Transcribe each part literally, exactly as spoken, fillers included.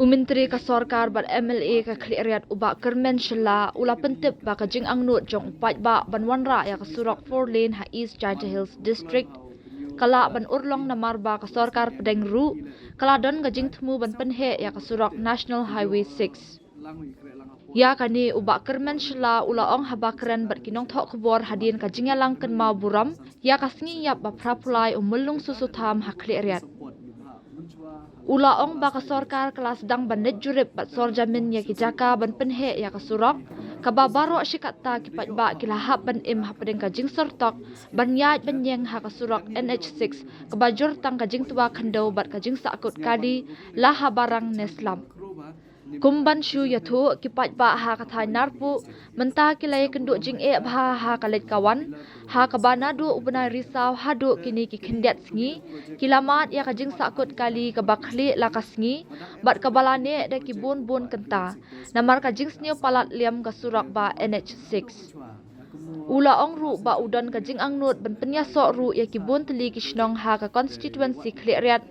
U Myntri ka Sorkar bad M L A ka Khliehriat u Bah Kyrmen Shylla u la pyntip ba ka jingangnud jong u paidbah ban wanrah ïa ka surok four lane ha East Jaintia Hills District ka lah ban urlong namar ba ka sorkar pdeng ruh ka la don ka jingthmu ban pynheh ïa ka surok National Highway six. Ïa kane u Bah Kyrmen Shylla u la ong haba kren bad ki nongthoh khubor hadien ka jingïalang kynmaw burom ïa ka sngi ïap ba phra phew lai u Myllung Soso Tham ha Khliehriat. U la ong ba ka sorkar ka la sdang ban leit jurip bad sor jamin ïa ki jaka ban pynheh ïa ka surok, kaba baroh shi katta ki paidbah ki la hap ban im hapdeng ka jingsyrtok ban ïaid ban ïeng ha ka surok N H six kaba jur tang ka jingtwa khyndew bad ka jingsahkut kali la ha barang ne slap. Kum ban shu ïathuh, ki paidbah ha ka thaiñ Narpuh mynta ki la ïakynduh jingeh bha ha ka leit ka wan, ha kaba naduh u bnai Risaw haduh kine ki khyndiat sngi ki la mad ïa ka jingsahkut kali kaba khlieh la ka sngi bad kaba la neh da ki bun bun kynta namar ka jingsniew palat liam ka surok ba N H six. U la ong ruh ba u don ka jingangnud ban pynïasoh ruh ïa ki bun tylli ki shnong ha ka constituency Khliehriat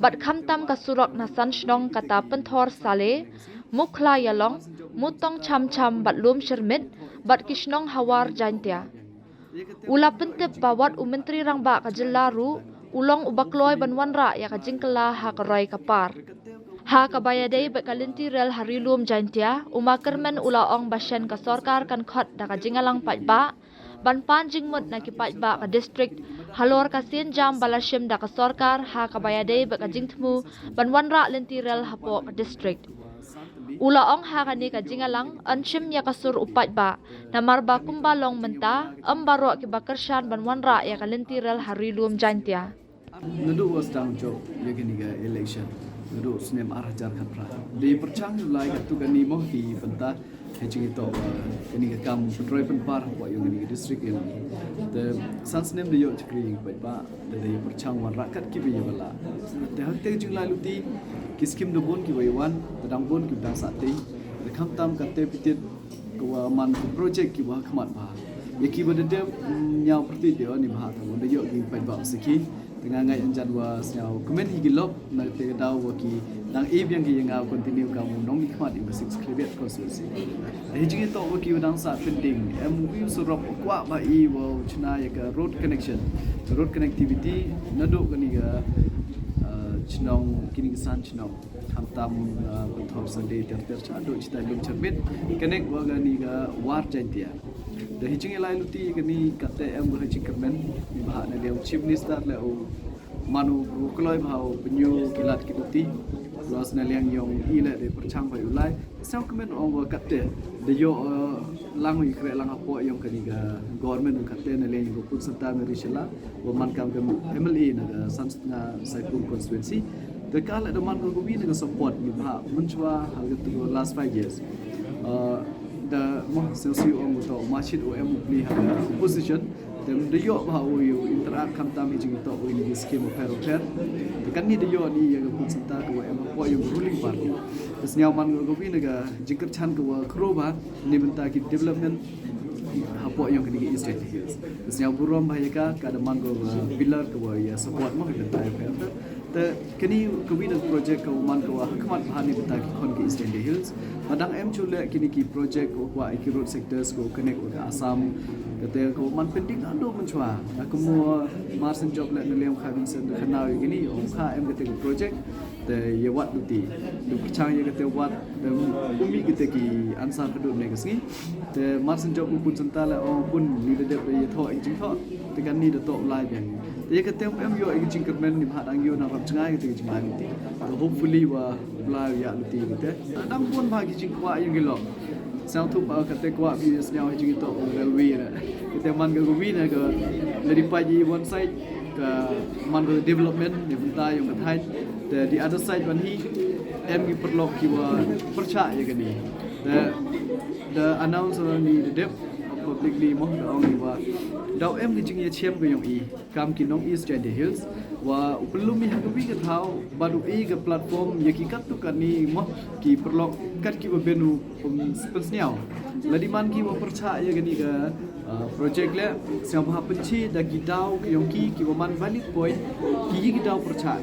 bad khamtam ka surok na san shnong kata Pynthor Sale, Mukhla Ïalong, Mutong Cham Cham bad Lum Shyrmit bad ki shnong ha War Jaintia. U la pyntip ba wat u Myntri Rangbah ka jylla ruh u long uba kloi ban wanrah ïa ka jingkylla ha ka roi ka par. Ha kaba ïadei bad ka lynti rel ha Ri Lum Jaintia, u Ma Kyrmen u la ong ba shen ka sorkar kan khot da ka jingïalang paidbah ban pan jingmut na ki paidbah ka district halor ka sienjam ba la shim da ka sorkar ha kaba ïadei bad ka jingthmu ban wanrah lynti rel hapoh ka district. U la ong ha kane ka jingïalang yn shim ïa ka sur u paidbah namar ba kumba long mynta ym baroh kiba kyrshan ban wanrah ïa ka lynti rel ha Ri Lum Jaintia. Naduh wa sdang jop ïa kane ka election, naduh snem ar hajar khatphra, da pyrshang ïa u lai katto katne mo ki bynta ha jingïatoh, uh, kane ka kam pynroi pynpar hapoh ïa kane ka district ïa ngi. Te san snem da ïoh shakri ïa ki paidbah, te da pyrshang wanrah kat kiba ïa ba lah. Te ha kata ka jinglai luti, ki skim da bun kiba ïa wan, te dang bun kiba dang sah tei, te khamtam kata pyntit ka wa man ka project kiwa ha khmat bha. Ïa kiwa da dep, mm, ñiaw pyrthei de oni bha ka wa da ïoh ki paidbah sakhi. Te nga ngai anjan wa sñiaw kmen hi ki lok na te ka daw wa ki dang e biang ki ïa nga continue ka mu nong ki khmat ïa ka six Khliehriat constituency. Hi jingïatoh wa ki wa dang sah pending. Em wi u surok wa kwah ba i wa u chna ïa ka road connection. Road connectivity naduh kani ka, uh, chnong kini ka san chnong. Khamtam, uh, Pynthor Sale ter ter cha do chitai Lum Chyrmit connect wa kani ka War Jaintia. Da hi jingïalai luti kani kata em wa hi jingkyrmen ni bha na liang Chief Minister le u man u kloi bha u pynïoh ki lad ki luti. Los na liang yong i le de pyrchang bha u lai. Sñiaw kmen ong wa kata da ïoh, uh, lang i kre lang hapoh yong kani ka government kata na liang yong ka pun santa Mary Shylla. Wa man kam ka M L A na ka San, na Saipung constituency. Te ka la da man ka wi na ka support ni bha mynchwa ha ka tu last five years. Uh, da mo sel si ong to ma shit o em u pli ha ka opposition. Te da ïoh bha u ïoh interact khamtam hi jingïatoh u ni scheme of fair fair. Te kan ni da ïoh ni ïa ka pun santa ka wa em hapoh ïa ka ruling party. Te sñiaw man ka wi na ka jingkyrchan ka wa kro bha ni bynta ki development hapoh yong kani ka East Jaintia Hills. Sñiaw burom bha ïa ka, ka da man ka, uh, pillar ka wa ïa support mo ka tai pa. Te kani ka wi na project ka wa man ka wa ha khmat bha ni bynta ki khon ki East Jaintia Hills. Ba dang em chule kini ki project ka wa ki road sectors ka wa connect wa ka Assam. Kata ka wa man pending ando mynchwa. Ka mo Marsen Job le na liang kha Vincent ka naw kini ong kha em kata ka project. Te ïa wat luti. Du pyrchang ïa kata wat, te umi kata ki answer ka dut ne ka sngi. Te Marsen Job u pun santa le ong pun ni da dep ïa thoh ïa jingthoh. Te kan ni da toh lai biang. Te ïa kata em ïoh ïa jingkyrmen ni bha dang ïoh na rap jngai kata ki jinglai luti. Te hopefully wa lai ïa luti kata. Dang pun bha ki jingkwah ïa ki lok. Sñiaw thup ba kata kwah bi sñiaw hi jingïatoh railway na. Kata man ka wi na ka la di pait one side ka man ka development ni bynta yong ka thaiñ. The, the other side ban hi em ki pyrlok ki wa pyrchah ïa kani. The, the announcer ni the dep publicly mo da ong ni wa daw em ki jingïachem ka yong i. Kam ki nong East Jaintia Hills wa u pynlum i ha ka wi ka thaw bad u e ka platform ïa ki katto katne mo ki pyrlok kat ki ba ben u, um, pynsñiaw. Lada man ki wa pyrchah ïa kane ka, uh, project leh, sngewbha pynche da ki daw ki yong ki, ki wa man valid point, ki ïa ki daw pyrchah.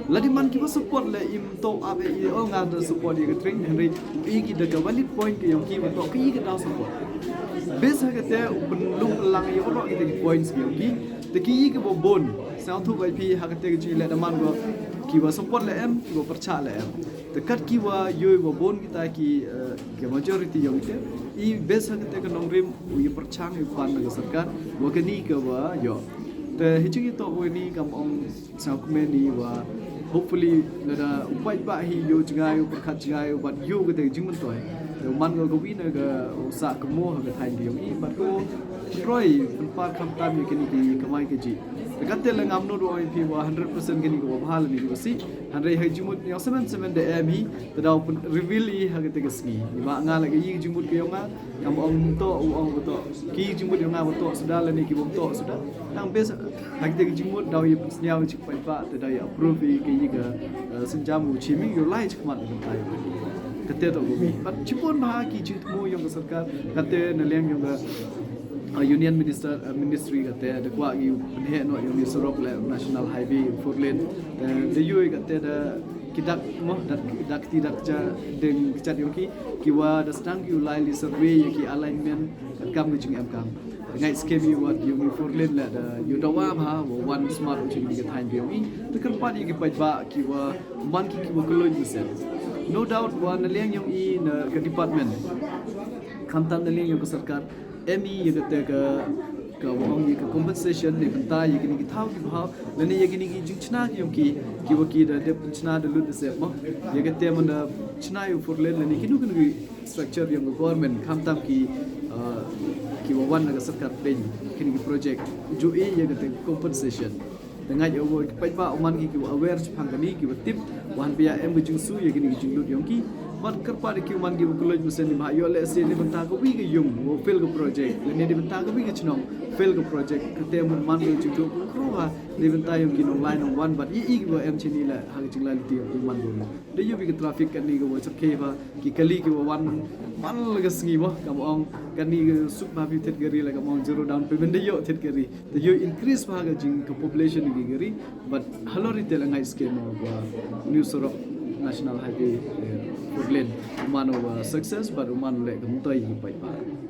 Lada man ki wa support leh, im to ap ïa, oh, nga da support ïa ka train, hynrei ïa ki da ka valid point ki yong ki wa to ki ïa ki daw support. Bes ha kata u pynlong pynlang ïa u rok ïa ki points ki yong ki. Te ki ïa ki wa bun, sngewthuh bai phi ha kata ka jingïaleh da man wa ki wa support leh em, ki wa pyrchah leh em. Te kat ki wa ïoh wa bun kita ki, uh, ki majority yong kita. I bes ha kata ka nongrim u ïa pyrchang ïa pan na ka sorkar wa kani ka wa ïoh. Te hi jingïatoh wa ni kam ong sngewkmen ni wa hopefully lada u paidbah hi ïoh jngai, u pyrkhat jngai, u bad ïoh kata ka jingmyntoi. Te man ka ka wi na ka u sah ka mo ha ka thaiñ ka yong i bad ko roi pynpar khamtam ïa kini ki kamai ka ji. Te kata la ngam nud wa ong phi wa hundred percent kini ka wa bha la ni ka wa si. Hynrei ha jingmut ïa semen semen da em hi, te daw pyn reveal i ha kata ka sngi. Ni ba nga la ka ïa jingmut ka yong nga, kam ong to, u ong to. Ki jingmut yong nga wa to suda la ni ki bom to suda. Nang bes ha kata ka jingmut daw ïa pynsngew ïa ki paidbah, te daw ïa approve ïa ka ïa ka, uh, synjam u chimi ïa lai chikmat ïa tai. Kata to ko mi. Pat chipon ba ki jingthmu yong ka sorkar, kata na liang yong ka, uh, Union Minister, uh, Ministry kata da kwah ïa pynheh noh ïa u surok leh National Highway four lane. Te da ïoh kata da ki dak mo, dak, dak ti dak ja deng kjat yong ki, ki wa da sdang ki u lai li survey ïa ki alignment, kat kam ka jingem kam. Ngai skhem i wat ïa u four lane leh da ïa u dawa bha wa wan smart u jingim ka thaiñ biang i. Te kyrpad ïa ki paidbah ki wa man ki ki wa kloi ni sen. No doubt wa na liang yong i na ka department, khamtam na liang yong ka sorkar, em i ïa kata ka, ka wa ong ïa ka compensation ne bynta ïa kini ki thaw ki bha, lane ïa kini ki jingchna ki yong ki, ki wa ki da dep chna da lut da sep mo. Ïa kata man da chna ïa u four lane lane kino kino ki structure yong ka government, khamtam ki, uh, ki wa wan na ka sorkar pdeng kini ki project, ju i ïa kata compensation. Te ngai ïa u paidbah u man ki ki wa aware shaphang kani ki wa tip, wan pia em ka jingsu ïa kini ki jinglut yong ki. Bad kyrpad ki u man ki wa kloi mesen ni ma ïoh leh se ni bynta ka wi ka yung wa fail ka project, lane ni bynta ka wi ka chnong fail ka project. Kata man man ka jinglut ko kro ha ni bynta yong ki nong lai nong wan bad i i ki wa em chini leh ha ka jinglai liti yong ki man ko. Da ïoh bi ka traffic kani ka wa chak ke ba ki kali ki wa wan man la ka sngi ba kam ong kani ka suk ba bi thied kari la kam ong zero down payment da ïoh thied kari. Da ïoh increase ba ka jing ka population ki kari. But halor ite la ngai skhem ba New Sorok National Highway, eh, four lane u man u, uh, success but u man leh ka mutoi ki paidbah.